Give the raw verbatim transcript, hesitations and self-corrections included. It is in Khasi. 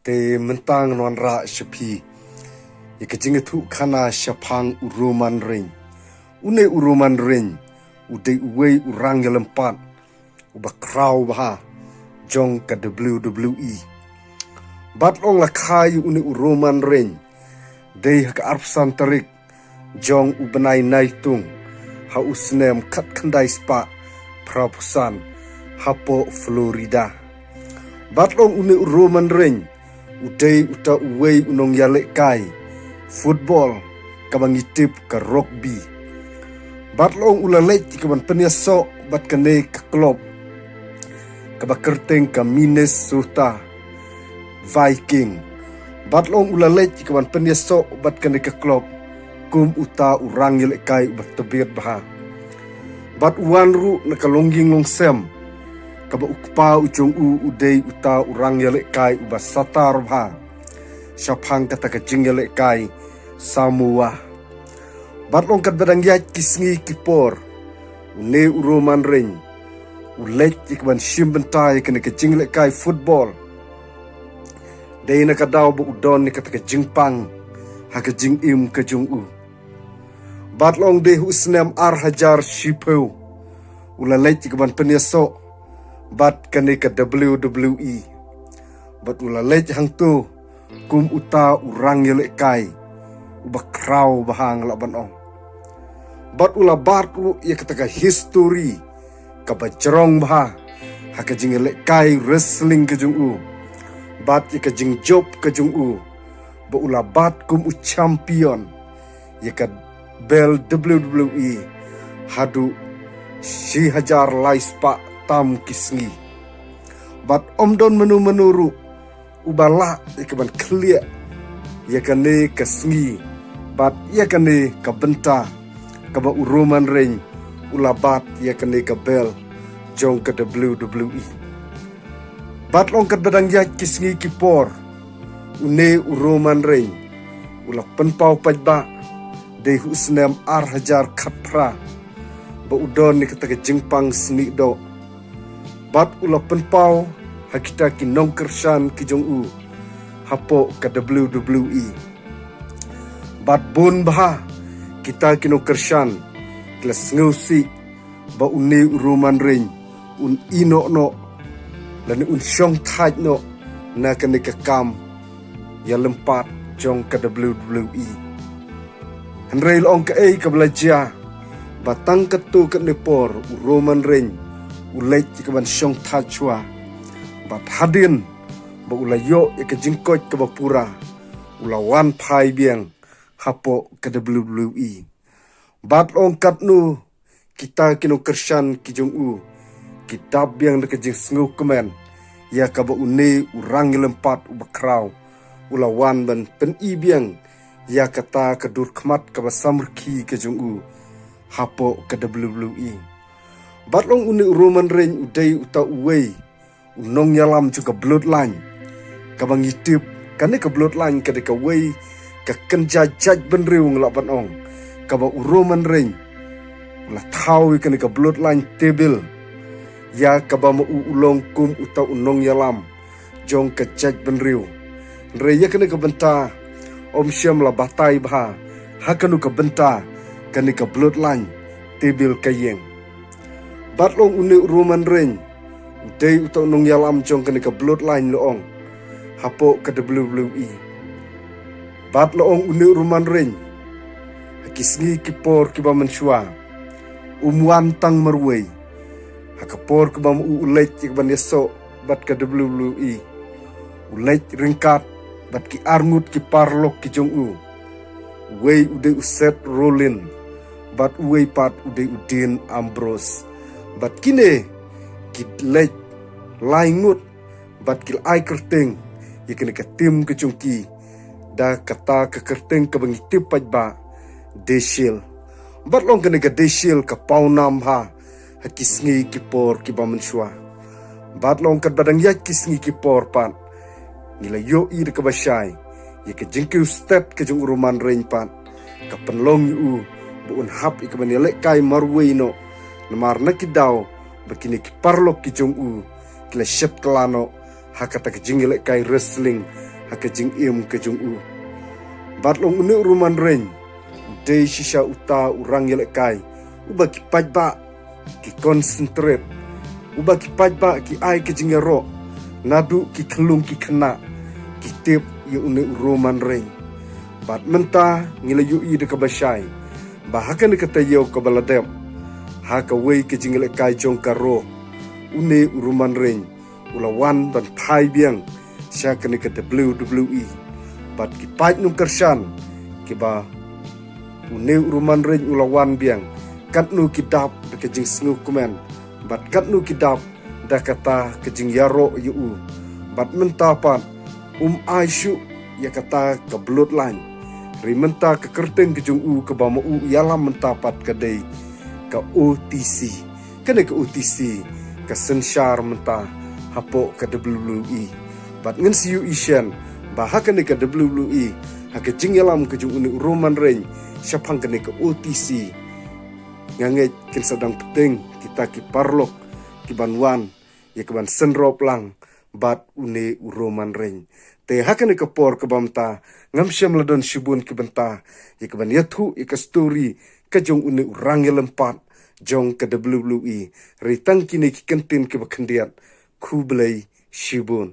Te mynta ngan wanrah sha phi ïa ka jingïathuhkhana shaphang u Roman Reigns. Une u Roman Reigns u dei uwei u rangialympat uba khraw bha jong ka W W E. Bad long la kha ïa une u Roman Reigns dei ha ka arphew san tarik jong u bnai Naitung ha u snem khatkhyndai spah phraphew san hapoh Florida. Bad long une u Roman Reigns u dei uta uwei u nongïalehkai football kaba ngi tip ka rugby. Bad long u la leit ïa kaban pynïasoh bad kane ka club kaba kyrteng ka Minnesota Viking. Bad long u la leit ïa kaban pynïasoh bad kane ka club kum uta u rangialehkai uba tbiat bha. Bad u wan ruh na ka longïing longsem kaba u kpa u jong u u dei uta u rangialehkai uba satar bha shaphang kata ka jingïalehkai Samoa. Bad long katba dang ïaid ki sngi ki por, une u Roman Reigns u leit ïa kaban shim bynta ïa kane ka jingïalehkai football. Dei na ka daw ba u don ïa kata ka jingpang ha ka jingim ka jong u. Bad long dei ha u snem ar hajar shiphew u la leit ïa kaban pynïasoh bad kane ka W W E. Bad u la leit hangto kum uta u rangialehkai uba khraw bha, nga lah ban ong. Bad u la bat ruh ïa kata ka history kaba jrong bha ha ka jingïalehkai wrestling ka jong u bad ïa ka jingjop ka jong u, ba u la bat kum u champion ïa ka belt W W E haduh shi hajar lai spah tam ki sngi. Bad ym don mano mano ruh uba lah ïa kaban khlieh ïa kane ka sngi bad ïa kane ka bynta kaba u Roman Reigns u la bat ïa kane ka belt jong ka W W E. Bad long katba dang ïaid ki sngi ki por, une u Roman Reigns u la pynpaw paidbah dei ha u snem ar hajar khatphra ba u don ïa kata ka jingpang snieh doh. Bad u la pynpaw ha kita ki nongkyrshan ki jong u hapoh ka W W E. Bad bun bha kita ki nongkyrshan ki la sngewsih ba une u Roman Reigns un ïehnoh noh lane un shongthait noh na kane ka kam ïalympat jong ka W W E. Hynrei la ong kaei kaba la jia, ba tang katto katne por u Roman Reigns u leit ïa kaban shongthait shuwa. Bad hadien ba u la ïoh ïa ka jingkoit kaba pura, u la wan phai biang hapoh ka W W E. Bad la ong katno kita ki nongkyrshan ki jong u ki dap biang da ka jingsngewkmen ïa kaba une u rangialympat uba khraw u la wan ban pyni biang ïa kata ka dur khmat kaba samrkhie ka jong u hapoh ka W W E. Bad la ong une u Roman Reigns u dei uta uwei u nongïalam jong ka bloodline kaba ngi tip. Kane ka bloodline ka dei kawei ka kynja jaitbynriew, nga lah ban ong, kaba u Roman Reigns u la thaw ïa kane ka bloodline table ïa kaba ma u u long kum uta u nongïalam jong ka jaitbynriew. Hynrei ïa kane ka bynta ym shym la batai bha ha kano ka bynta kane ka bloodline table ka ïeng. Bad la ong une u Roman Reigns u dei uta u nongïalam jong kane ka bloodline, la ong, hapoh ka W W E. Bad la ong une u Roman Reigns ha ki sngi ki por kiba mynshuwa um wan tang marwei. Ha ka por kaba ma u u leit ïa kaban ïasoh bad ka W W E, u leit ryngkat bad ki arngut ki paralok ki jong u. Uwei u dei u Seth Rollins bad uwei pat u dei u Dean Ambrose. Bad kine ki leit lai ngut bad ki la ai kyrteng ïa kane ka team ka jong ki da kata ka kyrteng kaba ngi tip paidbah, The Shield. Bad la ong kane ka The Shield ka pawnam bha ha ki sngi ki por kiba mynshuwa. Bad la ong katba dang ïaid ki sngi ki por pat, ngi la ïohi da kaba shai ïa ka jingkiew stet ka jong u Roman Reigns pat ka pynlong ïa u ba un hap ïa kaban ïalehkai marwei noh, namar na ki daw ba kine ki paralok ki jong u ki la shet kylla noh ha kata ka jingïalehkai wrestling ha ka jingim ka jong u. Bad long une u Roman Reigns u dei shisha uta u rang ïalehkai uba ki paidbah ki concentrate, uba ki paidbah ki ai ka jingïaroh, naduh ki khyllung ki khynnah ki tip ïa une u Roman Reigns. Bad mynta ngi la ïohi da kaba shai ba ha kane ka taïew kaba la dep, ha kawei ka jingïalehkai jong ka Raw, une u Roman Reigns u la wan ban phai biang sha kane ka W W E. Bad ki paid nongkyrshan kiba une u Roman Reigns u la wan biang, katno ki dap da ka jingsngewkmen, bad katno ki dap da kata ka jingïaroh ïa u. Bad mynta pat um ai shuh ïa kata ka bloodline. Hynrei mynta ka kyrteng ka jong u kaba ma u ïalam mynta pat ka dei ka O T C. Kane ka O T C ka synshar mynta hapoh ka W W E. Bad ngin sa ïohi shen ba ha kane ka W W E, ha ka jingïalam ka jong une u Roman Reigns shaphang kane ka O T C, nga ngeit kin sa dang pteng kita ki paralok ki ban wan ïa ka ban synrop lang bad une u Roman Reigns. Te ha kane ka por kaba mynta ngam shym la don shibun ki bynta ïa ka ban ïathuh ïa ka story ka jong une u rang ïalympat jong ka W W E. Hynrei tang kine ki kyntien kiba khyndiat. Khublei shibun.